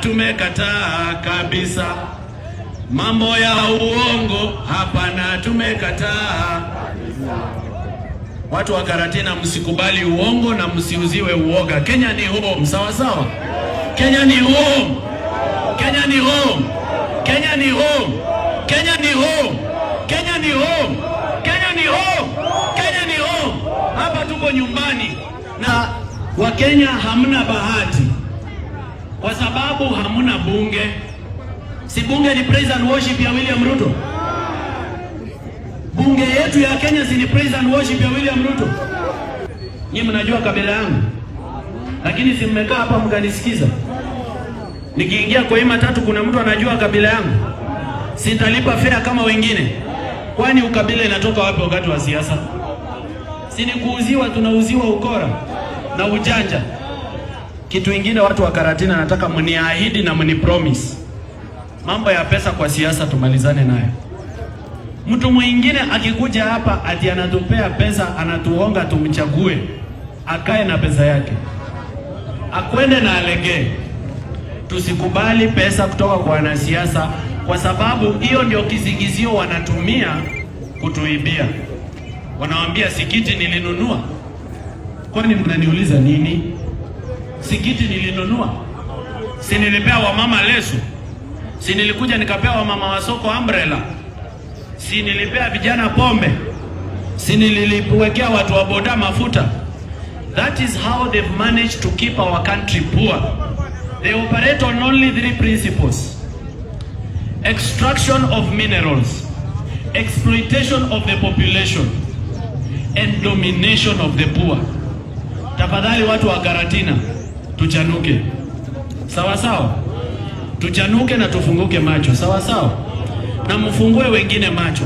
tumekataa kabisa. Mambo ya uongo, hapana, tumekataa. Watu wa Karatina, msikubali uongo na msiuziwe uoga. Kenya ni home, sawa sawa. Kenya ni home. Kenya ni home. Kenya ni home. Kenya ni home. Kenya ni home. Kenya ni home. Kenya ni home. Hapa tuko nyumbani na Wakenya hamna bahati kwa sababu hamna bunge. Si bunge ni praise and worship ya William Ruto? Bunge yetu ya Kenya si ni praise and worship ya William Ruto? Nyinyi mnajua kabila yangu, lakini si mmekaa hapa mkanisikiza. Nikiingia kwa hii matatu, kuna mtu anajua kabila yangu? Sitalipa fare kama wengine? Kwani ukabila inatoka wapi wakati wa siasa? Si ni kuuziwa, tunauziwa ukora na ujanja. Kitu ingine, watu wa Karatina, nataka mniahidi na mni promise, mambo ya pesa kwa siasa tumalizane nayo. Mtu mwingine akikuja hapa ati anatupea pesa, anatuonga tumchague, akae na pesa yake, akwende na alegee. Tusikubali pesa kutoka kwa wanasiasa, kwa sababu hiyo ndio kisingizio wanatumia kutuibia. Wanawambia si kiti nilinunua. Kwani mnaniuliza nini? Si kiti nilinunua? Si nilipea wamama leso? Si nilikuja nikapea wamama wa soko umbrella? Si nilipea vijana pombe? Si nililiwekea watu wa boda mafuta? That is how they've managed to keep our country poor. They operate on only three principles: extraction of minerals, exploitation of the population, and domination of the poor. Tafadhali watu wa Karatina, tuchanuke. Sawa sawa, tuchanuke na tufunguke macho. Sawa sawa, na mfungue wengine macho.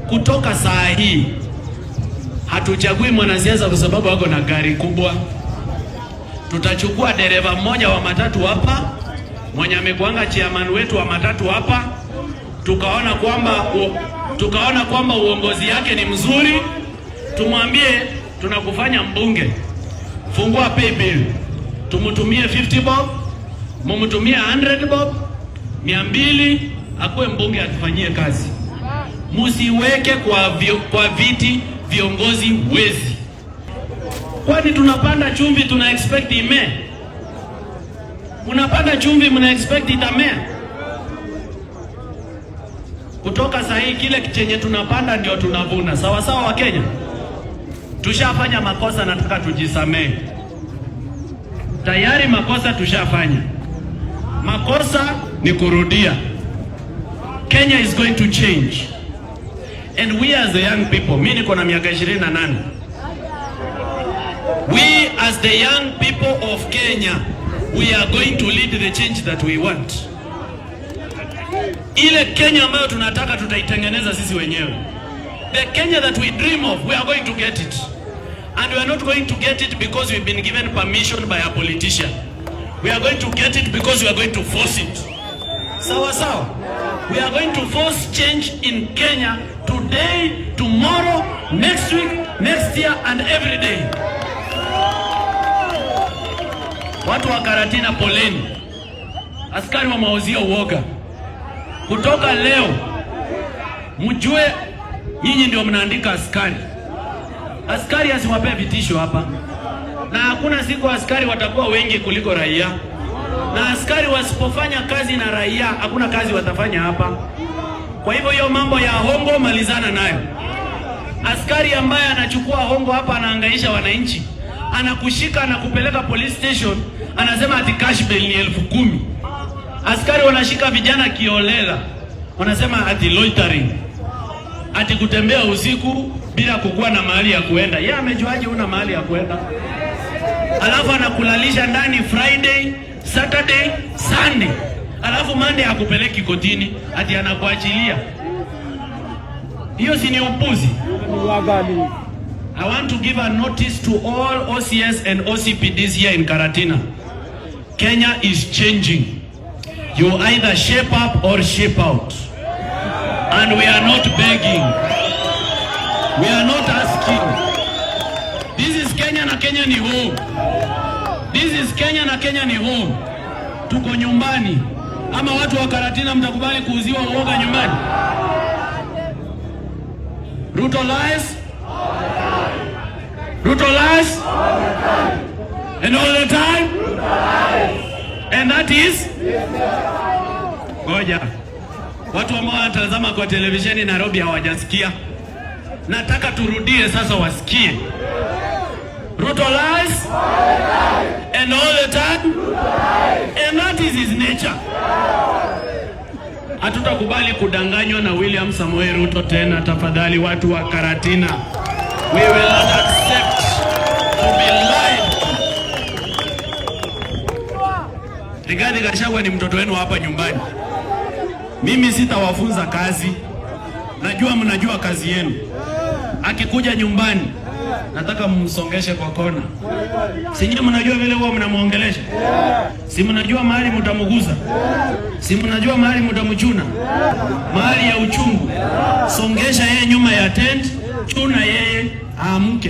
Kutoka saa hii hatuchagui mwanasiasa kwa sababu ako na gari kubwa. Tutachukua dereva mmoja wa matatu hapa mwenye amekuanga chairman wetu wa matatu hapa, tukaona kwamba uongozi yake ni mzuri, tumwambie tunakufanya mbunge, fungua pay bill, tumtumie 50 bob, mumtumie 100 bob, 200, akuwe mbunge atufanyie kazi. Musiweke kwa viti viongozi wezi. Kwani tunapanda chumvi tuna expect imee? Unapanda chumvi mna expect itamea? Kutoka saa hii kile chenye tunapanda ndio tunavuna. Sawa sawa, Wakenya? Tushafanya makosa, nataka tujisamee. Tayari makosa tushafanya. Makosa ni kurudia. Kenya is going to change. And we as the young people, mimi niko na miaka 28. We as the young people of Kenya, we are going to lead the change that we want. Ile Kenya ambayo tunataka tutaitengeneza sisi wenyewe. The Kenya that we dream of, we are going to get it. And we are not going to get it because we've been given permission by a politician. We are going to get it because we are going to force it. Sawa sawa. We are going to force change in Kenya today, tomorrow, next week, next year and every day. Watu wa Karatina, poleni. Askari wamewauzia uoga. Kutoka leo mjue nyinyi ndio mnaandika askari. Askari asiwapee vitisho hapa, na hakuna siku askari watakuwa wengi kuliko raia, na askari wasipofanya kazi na raia, hakuna kazi watafanya hapa. Kwa hivyo hiyo mambo ya hongo malizana nayo. Askari ambaye anachukua hongo hapa anahangaisha wananchi, anakushika anakupeleka police station, anasema ati cash bail ni 10,000. Askari wanashika vijana kiholela, wanasema ati loitering, ati kutembea usiku bila kukuwa na mahali ya kuenda. Yeye amejuaje una mahali ya kuenda? Alafu anakulalisha ndani Friday, Saturday, Sunday, alafu Monday hakupeleki kotini, ati anakuachilia. Hiyo si ni upuzi? I want to give a notice to all OCS and OCPDs here in Karatina. Kenya is changing. You either shape up or shape out. And we are not begging. We are not asking. This is Kenya na Kenya ni home. This is Kenya na Kenya ni home. Tuko nyumbani. Ama watu wa Karatina mtakubali kuuziwa uoga nyumbani? Ruto lies. Ruto lies. And all the time. And that is Ngoja. Watu ambao wanatazama kwa televisheni Nairobi hawajasikia. Nataka turudie sasa wasikie. Ruto lies and all the time and that is his nature. Hatutakubali kudanganywa na William Samoei Ruto tena, tafadhali watu wa Karatina. We will not accept to be lied to. Rigathi Gachagua ni mtoto wenu hapa nyumbani. Mimi sitawafunza kazi, najua mnajua kazi yenu. Akikuja nyumbani, nataka mumsongeshe kwa kona. Si nyinyi mnajua vile huwa mnamuongelesha? Si mnajua mahali mtamuguza? Si mnajua mahali mtamchuna? Mahali ya uchungu. Songesha yeye nyuma ya tent, chuna yeye aamke.